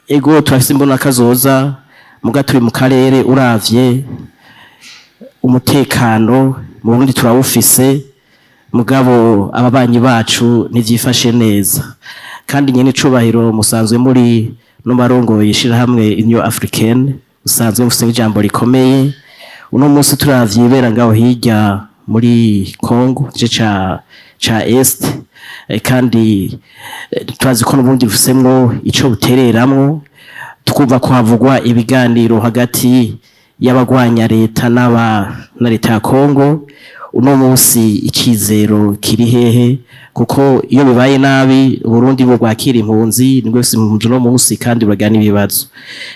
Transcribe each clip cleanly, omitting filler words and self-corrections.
Ego, turafise imbona kazoza, muga turi mu karere. Uravye umutekano mu Burundi turawufise, mugabo ababanyi bacu ntivyifashe neza. Kandi nyene icubahiro musanzwe muri no barongoye ishirahamwe Union Africaine, usanzwe mufise ijambo rikomeye. Uno munsi turavye ibera ngaho hirya muri Congo, igice ca Est, kandi turazi ko n'ubundi bufisemwo ico butereramwo. Twumva ko havugwa ibiganiro hagati y'abagwanya leta n'aba na leta ya Congo. Uno munsi icizero kiri hehe? Kuko iyo bibaye nabi, Burundi bwo bwakira impunzi, nibwo bufise impunzi uno munsi, kandi buragira n'ibibazo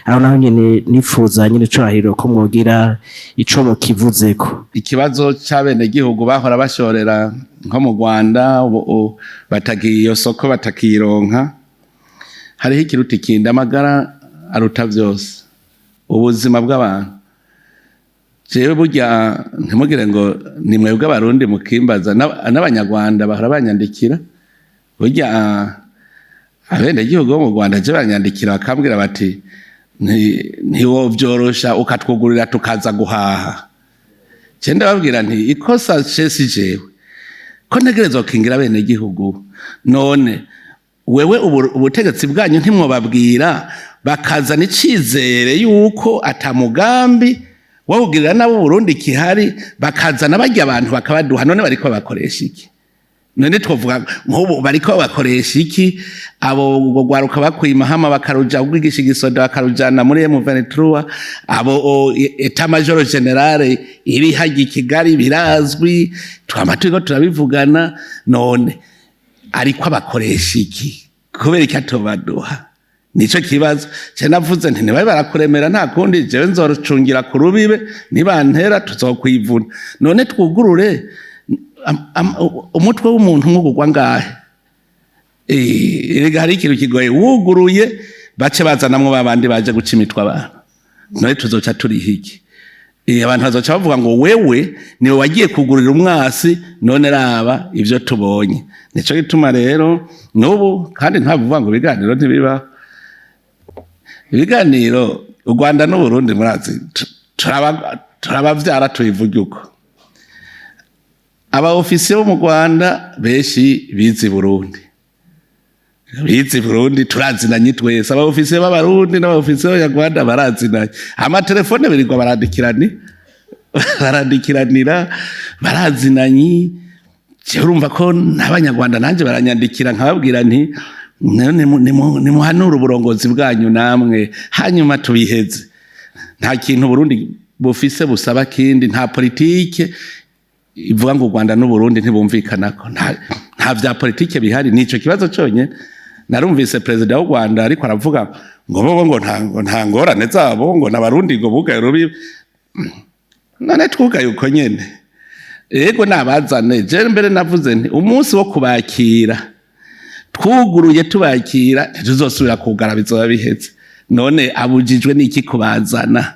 aho naho nyene. Nipfuza nyene icubahiro ko mwogira ico mukivuzeko. Ikibazo c'abenegihugu bahora bashorera nko mu Rwanda, ubu batagiye iyo soko, batakironka. Hariho ikiruta ikindi: amagara aruta vyose, ubuzima bw'abantu. Jewe burya ntimugire ngo ni mwebwe Abarundi mukimbaza, n'Abanyarwanda bahora banyandikira. Burya abenegihugu bo mu Rwanda je banyandikira bakambwira bati: "Ntiwovyorosha ukatwugurira tukaza guhaha?" Je ndababwira nti: "Ikosa ce si jewe, ko ntegerezwa gukingira abenegihugu. None wewe ubutegetsi bwanyu ntimwobabwira bakazana icizere yuko ata mugambi wo kugirira nabo Burundi kihari, bakazana barya abantu bakabaduha? None bariko babakoresha iki? None twovuga nk'ubu bariko babakoresha iki abo rwaruka bakuye Mahama, bakaruja kwigisha igisoda, bakarujana muri M23? Abo état-major général iri hajya i Kigali, birazwi, twama turiko turabivugana. None ariko abakoresha iki? Kubera iki atobaduha?" Nico kibazo. Je navuze nti: "Ntibabe barakuremera, nta kundi, jewe nzorocungira ku rubibe, nibantera tuzokwivuna. None twugurure, umutwe w'umuntu nk'ugugwa ngahe?" Erega hari ikintu kigoye: wuguruye, bace bazanamwo babandi baje guca imitwe abantu. None tuzoca turiha iki? Abantu bazoca bavuga ngo wewe niwe wagiye kugurira umwasi. None raba ivyo tubonye. Nico gituma rero n'ubu kandi ntavuga ngo ibiganiro ntibiba. Ibiganiro u Rwanda n'Uburundi, murazi, turabavyara, tubivuge uko. Aba ofisiye bo mu Rwanda benshi bize i Burundi, bize i Burundi, turazinanye twese. Aba ofisiye b'Abarundi n'aba ofisiye b'Abanyarwanda barazinanye, amatelefone birirwa barandikiranira, barazinanye. Jewe urumva ko n'Abanyarwanda nanjye baranyandikira, nkababwira nti: "Nimuhanure uburongozi bwanyu namwe, hanyuma tubiheze." Nta kintu Burundi bufise busaba kindi, nta politike ivuga ngo u Rwanda n'Uburundi ntibumvikanako. Nta vya politike bihari, nico kibazo cyonyine. Narumvise perezida w'u Rwanda ariko aravuga ngo bo ngo nta ngorane zabo, ngo n'Abarundi ngo bugaye rubi. None twugaye uko nyene? Ego, nabazane. Je mbere navuze nti: "Umunsi wo kubakira twuguruye, tubakira, ntituzosubira kugara, bizoba biheze." None abujijwe n'iki kubazana?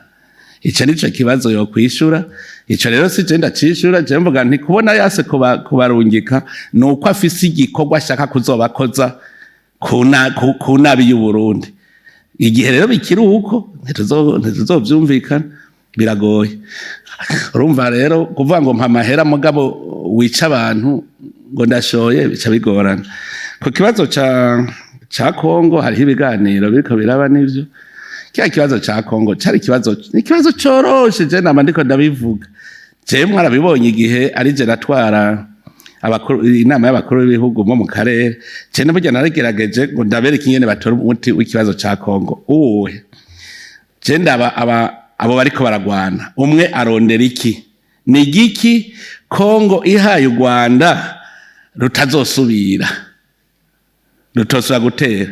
Ico nico kibazo yokwishura. Ico rero si je ndacishura. Je mvuga nti kubona yase kubarungika nuko afise igikorwa ashaka kuzobakoza ku nabi y'u Burundi. Igihe rero bikiri uko, ntituzovyumvikana, biragoye. Urumva rero kuvuga ngo mpa amahera mugabo wica abantu ngo ndashoye, bica bigorana. Ku kibazo ca Kongo, hariho ibiganiro biriko biraba, nivyo. Kiriya kibazo ca Kongo cari ikibazo, ni ikibazo coroshe. Je nama ndiko ndabivuga, jewe mwarabibonye igihe ari je natwara abakuru, inama y'abakuru b'ibihugu bo mu karere. Je burya naragerageje ngo ndabereke ingene batora umuti w'ikibazo ca Kongo. Uwuhe? Je ndaba abo bariko baragwana, umwe arondera iki? Ni igiki Kongo ihaye u Rwanda rutazosubira, rutosubira gutera?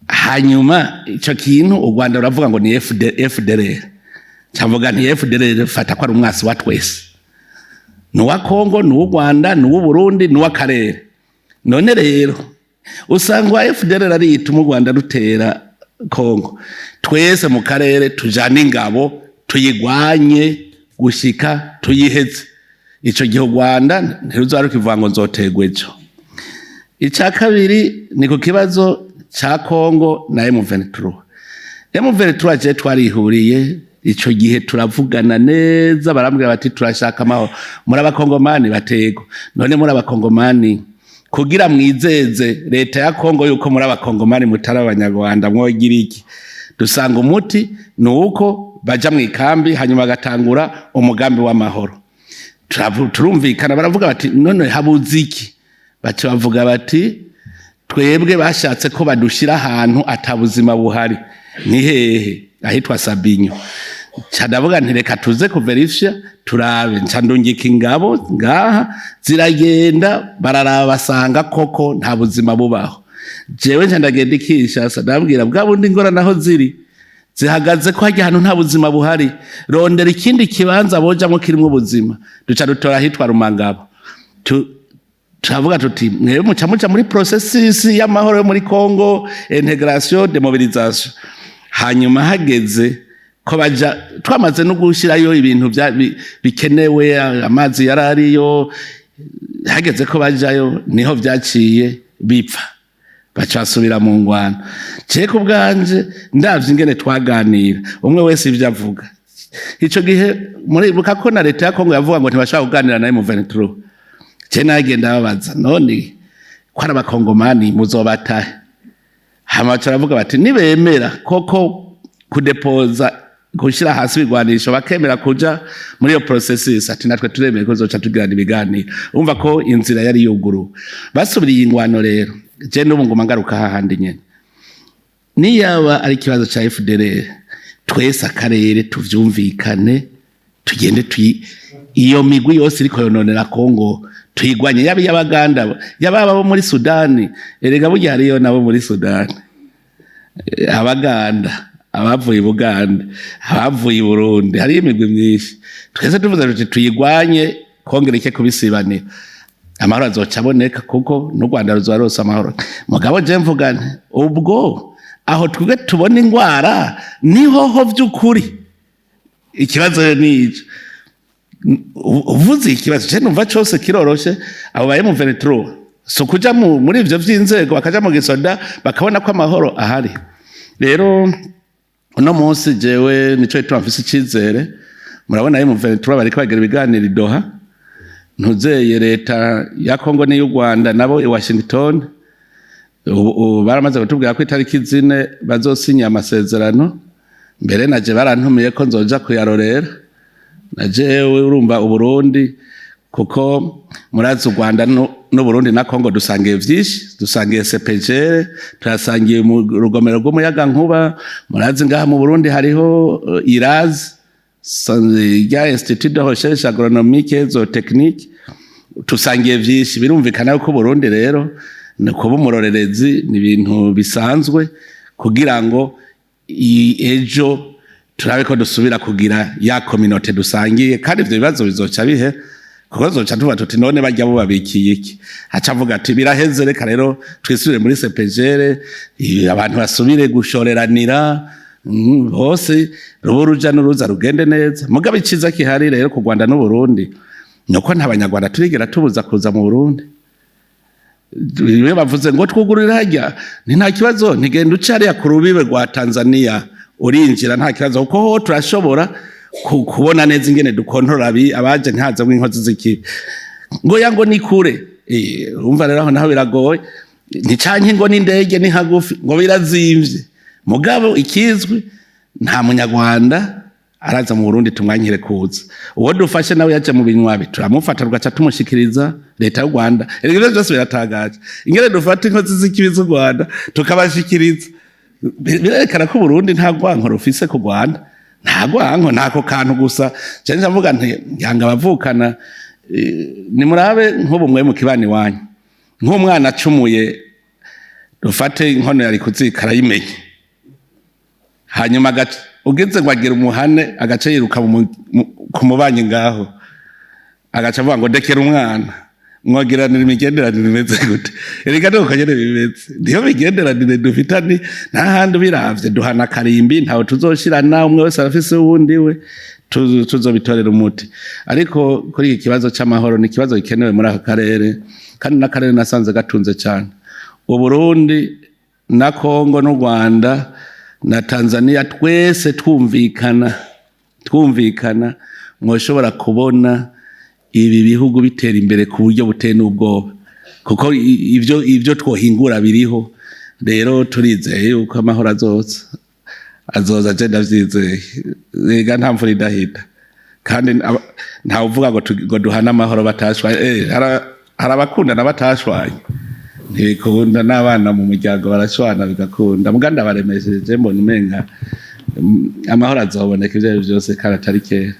Hanyuma ico kintu u Rwanda ruravuga ngo ni FDLR. Cavuga nti: "FDLR fata ko ari umwasi wa twese, ni uwa Kongo, ni uw'u Rwanda, ni uw'u Burundi, ni uw'akarere." None rero usanga uwa FDLR ari ituma u Rwanda rutera Kongo. Twese mu karere tujane ingabo, tuyigwanye gushika tuyiheze. Ico gihe u Rwanda ntiruzoba rukivuga ngo nzoterwa ejo. Ica kabiri ni ku kibazo. ca Kongo na M23. M23 je twarihuriye ico gihe, turavugana neza, barambwira bati: "Turashaka amahoro." "Muri abakongomani?" Batego. "None muri abakongomani, kugira mwizeze leta ya Kongo yuko muri abakongomani mutari abanyarwanda, mwogira iki?" Dusanga umuti ni uko baja mu ikambi, hanyuma bagatangura umugambi w'amahoro. Turumvikana, baravuga bati: "None habuze iki?" Baca bavuga bati: "Twebwe bashatse ko badushira ahantu atabuzima buhari." Ni hehe? Ahitwa Sabinyo. Nca ndavuga nti: "Reka tuze kuverifya turabe." Nca ndungika ingabo ngaha, ziragenda, bararaba, basanga koko nta buzima bubaho. Jewe nca ndagenda i Kinshasa, ndababwira: "Bwa bundi ingorane aho ziri zihagaze ko hajya ahantu nta buzima buhari, rondera ikindi kibanza bojamwo kirimwo ubuzima." Duca dutora ahitwa Rumangabo. Turavuga tuti: "Mwebwe muca muri processus y'amahoro yo muri Congo, intégration, démobilisation." Hanyuma hageze ko baja, twamaze no gushyirayo ibintu bikenewe, amazi yarariyo. Hageze ko bajayo, niho vyaciye bipfa, baca basubira mu ngwano. Je ku bwanje, ndavye ingene twaganira, umwe wese ivyo avuga ico gihe, muribuka ko na leta ya Kongo yavuga ngo ntibashobora kuganira na M23. Je nagenda babaza: "None ko ari abakongomani, muzobatahe?" Hama baca baravuga bati: "Nibemera koko kudepoza, gushyira hasi ibigwanisho, bakemera kuja muri iyo processus," ati, "natwe turemeye ko zoca tugirana ibiganiro." Umva ko inzira yari yuguruwe, basubiriye ingwano. Rero je n'ubu nguma ngaruka hahandi nyene: niyaba ari ikibazo ca FDLR, twese akarere tuvyumvikane, tugende tuyi iyo migwi yose iriko yononera Kongo tuyigwanye, yaba iy'Abaganda, yaba abo muri Sudani. Erega burya hariyo nabo muri Sudani, Abaganda, abavuye i Buganda, abavuye i Burundi, hariyo imigwi myinshi. Twese tuvuze tuti tuyigwanye, kongera ike kubisibanira, amahoro azoca aboneka, kuko n'u Rwanda ruzoba rose amahoro. Mugabo je mvugane ubwo aho twebwe tubona ingwara niho ho vy'ukuri ikibazo ni ico. Uvuze ikibazo, je numva cose kiroroshe. Abo ba M23 so kuja muri ivyo vy'inzego, bakaja mu gisoda, bakabona ko amahoro ahari. Rero uno munsi jewe nico gituma mfise icizere. Murabona M23 bariko bagira ibiganiro i Doha, ntuzeye leta ya Kongo n'iy'u Rwanda nabo i Washington. Ubu baramaze kutubwira ko itariki 4 bazosinya amasezerano. Mbere naje barantumiye ko nzoja kuyarorera na jewe. Urumva Uburundi, kuko murazi u Rwanda n'Uburundi na Kongo dusangiye vyinshi: dusangiye CEPGL, turasangiye mu rugomero rw'umuyagankuba. Murazi ngaha mu Burundi hariho IRAZ, rya Institut de Recherche Agronomique et Zootechnique. Tusangiye vyinshi. Birumvikana yuko Burundi rero ni kuba umurorerezi, ni ibintu bisanzwe, kugira ngo ejo turabe ko dusubira kugira ya communauté dusangiye. Kandi ivyo bibazo bizoca bihe, kuko zoca tuvuga tuti: "None barya bo babikiye iki?" Aca avuga ati: "Biraheze, reka rero twisubire muri CEPGL, abantu basubire gushoreranira, bose ruba uruja n'uruza rugende neza." Mugabo iciza kihari rero ku Rwanda n'Uburundi nuko nta banyarwanda turigera tubuza kuza mu Burundi. Iyo bavuze ngo twugurure harya, ni nta kibazo, ntigenda uca hariya ku rubibe rwa Tanzania, urinjira nta kibazo, kuko ho turashobora kubona neza ingene dukontorora abaje, ntihazemwo inkozi z'ikibi. Ngo ya ngo ni kure. Urumva rero aho naho biragoye, nticanke ngo n'indege ni hagufi, ngo birazimvye. Mugabo ikizwi, nta munyarwanda araza mu Burundi tumwankire kuza. Uwo dufashe nawe yaje mu binywabi, turamufata, tugaca tumushikiriza leta y'u Rwanda. Erega ivyo byose biratangaje, ingene dufata inkozi z'ikibi z'u Rwanda tukabashikiriza. Birerekana ko Burundi nta rwanko rufise ku Rwanda, nta rwanko, ntako kantu gusa. Je ndavuga nti yanga abavukana. Nimurabe nk'ubu mwe mu kibani wanyu, nk'umwana acumuye, dufate inkono yari kuzika arayimenye, hanyuma ugeze ngo agira umuhane, agaca yiruka ku mubanyi ngaho, agaca avuga ngo ndekera umwana. Mwogeranira imigenderanire imeze gute? Erega nuko nyene bimeze, niyo migenderanire dufitani. Nta handi ubiravye duhana karimbi, ntawe tuzoshirana, umwe wese arafise uwundi we. Tuzobitorera umuti. Ariko kuri iki kibazo c'amahoro, ni ikibazo gikenewe muri aka karere, kandi n'akarere nasanze gatunze cane Uburundi. na Kongo n'u Rwanda na Tanzania twese twumvikana, mwoshobora kubona ibi bihugu bitera imbere ku buryo buteye n'ubwoba, kuko ivyo twohingura biriho. Rero turizeye yuko amahoro azoza, je ndavyizeye. Rega nta mvura idahita, kandi ntawe uvuga ngo duhane amahoro batashwanye. Hari abakundana batashwanye, ntibikunda. N'abana mu muryango barashwana bigakunda. Muga ndabaremesheje, mbona umenga amahoro azoboneka ivyo ari vyose, kandi atari kera.